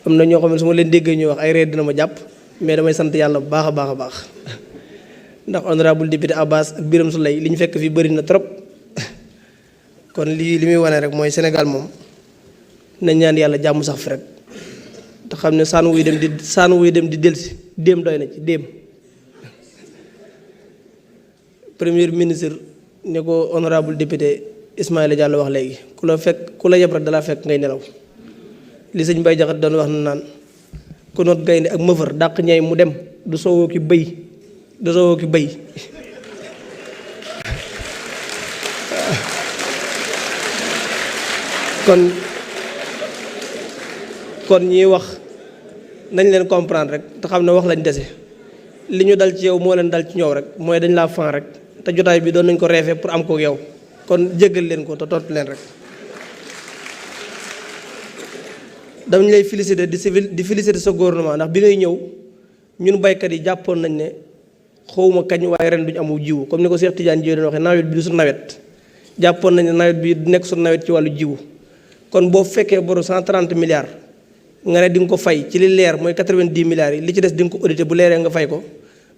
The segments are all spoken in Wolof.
am na ñoo xam ne su ma leen déggee ñuy wax ay ree dina ma jàpp mais damay sant yàlla bu baax a baax a baax ndax honorable député Abbas ak Birame Souleye li ñu fekk fi bëri na trop kon lii li muy wane rek mooy Sénégal moom nañ ñaan yàlla jàmm sax fi rek te xam ne saan wuy dem di delsi déem doy na ci déem premier ministre ne ko honorable député Ismaïla Diallo wax léegi ku la yeb rek dalaa fekk ngay nelaw li sëñ Bay Jaxate doon wax na naan ku noot gaynde ak mëfër dàq ñay mu dem du soowoo ki bëy kon ñiy wax nañ leen comprendre rek te xam ne wax lañ dese li ñu dal ci yow moo leen dal ci ñoom rek mooy dañ laa fan rek te jotaay bi doon nañ ko reefee pour am ko yow kon jéggal leen ko te tontu leen rek dañ lay féliciter di féliciter sa gouvernement ndax bi ngay ñëw ñun baykat yi jàppoon nañ ne xawma kañ waaye ren duñu amu jiwu comme ni ko Cheikh Tidiane Dièye doon waxee nawet bi du su nawet jàppoon nañ ne nawet bi du nekk su nawet ci wàllu jiwu kon boo fekkee boru 130 milliards nga ne di nga ko fay ci li leer mooy 90 milliards yi li ci des di nga ko audité bu leeree nga fay ko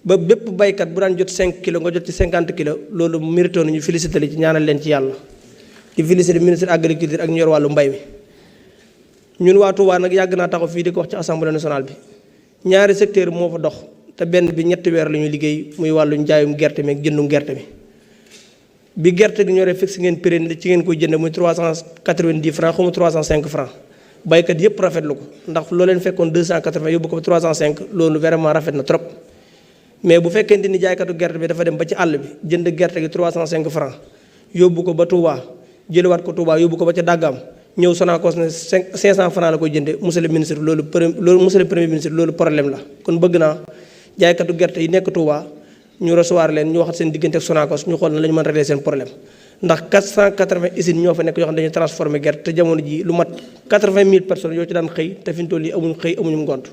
ba bépp baykat bu daan jot 5 kilos nga jot ci 50 kilos loolu mérito nañu féliciter li ci ñaanal leen ci yàlla di féliciter ministre agriculture ak ñu yor wàllu mbay mi ñun waa Touba nag yàgg naa taxaw fii di ko wax ci assemblée nationale bi ñaari secteur moo fa dox te benn bi ñetti weer la ñuy liggéey muy wàllu njaayum gerte mi ak jëndum gerte mi bi gerte gi ñoree fixe ngeen prix ci ngeen koy jënd muy 390 francs xaw ma 305 francs baykat yëpp rafetlu ko ndax loo leen fekkoon 280 yóbbu ko ba 305 loolu vraiment rafet na trop mais bu fekkente ni jaaykatu gerte bi dafa dem ba ci àll bi jënd gerte gi 305 francs yóbbu ko ba Touba jëliwaat ko Touba yóbbu ko ba ca Dàggaam ñëw Sonacos ne 500 francs la koy jënde monsieur le ministre loolu monsieur le premier ministre loolu problème la kon bëgg naa jaaykatu gerte yi nekk Touba ñu recevoir leen ñu waxat seen diggante ak Sonacos ñu xool na la ñu mën régler seen problème ndax 480 usines ñoo fa nekk yoo xam ne dañuy transformer gerte te jamono ji lu mat 80 000 personnes yoo ci daan xëy te fi ñu toll yi amuñu xëy amuñu ngont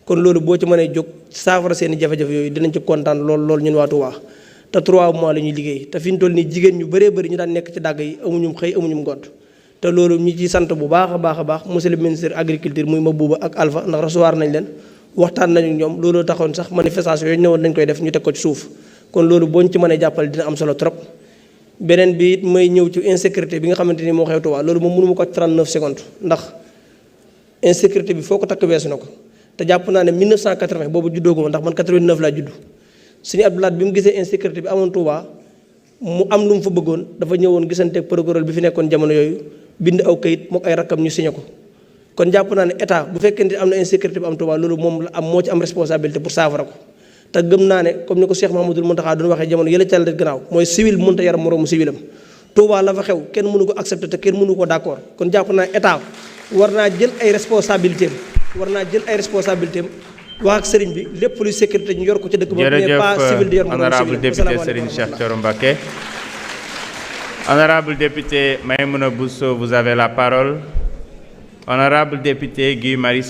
kon loolu boo ci mënee jóg saafara seen i jafe-jafe yooyu dinañ ci kontaan lool ñun waa Touba te 3 mois la ñuy liggéey te fi ñu toll nii jigéen ñu bëree bëri ñu daan nekk ci dàgg yi amuñu xëy amuñu ngont te loolu ñi ci sant bu baax a baax monsieur le ministre agriculture muy Mabouba ak Alpha ndax recevoir nañ leen waxtaan nañu ñoom loolu taxoon sax manifestation yooyu ñëwoon nañ koy def ñu teg ko ci suuf kon loolu boo ñu ci mënee jàppale dina am solo trop beneen bi it may ñëw ci insécurité bi nga xamante ni moo xew Touba loolu moom mënu ma ko 39 secondes ndax insécurité bi foo ko takk weesu na ko te jàpp naa ne 1980 boobu juddooguma ndax man 89 laa juddu suñu Abdoulaye bi mu gisee insécurité bi amoon Touba mu am lu mu fa bëggoon dafa ñëwoon gisanteeg procureur bi fi nekkoon jamono yooyu bind aw kayit mook ay rakkam ñu signé ko kon jàpp naa ne état bu fekkente am na insécurité bi am Touba loolu moom la am moo ci am responsabilité pour saafara ko te gëm naa ne comme ni ko Cheikh Mahamadul Muntaxa doon waxee jamono yële cal gannaaw mooy civil mënta yaram moroomu civilam Touba la fa xew kenn mënu ko accepter te kenn mënu ko d'accord kon jàpp naa état war naa jël ay responsabilité am wax ak sëriñ bi lépp luy sécurité ñu yor ko ci dëkk ba mais pas civil di yor moroomu civilam. Honorable député Serigne Cheikh Thioro Mbacké. Honorable député Maïmouna Bousso, vous avez la parole. Honorable député Guy Marius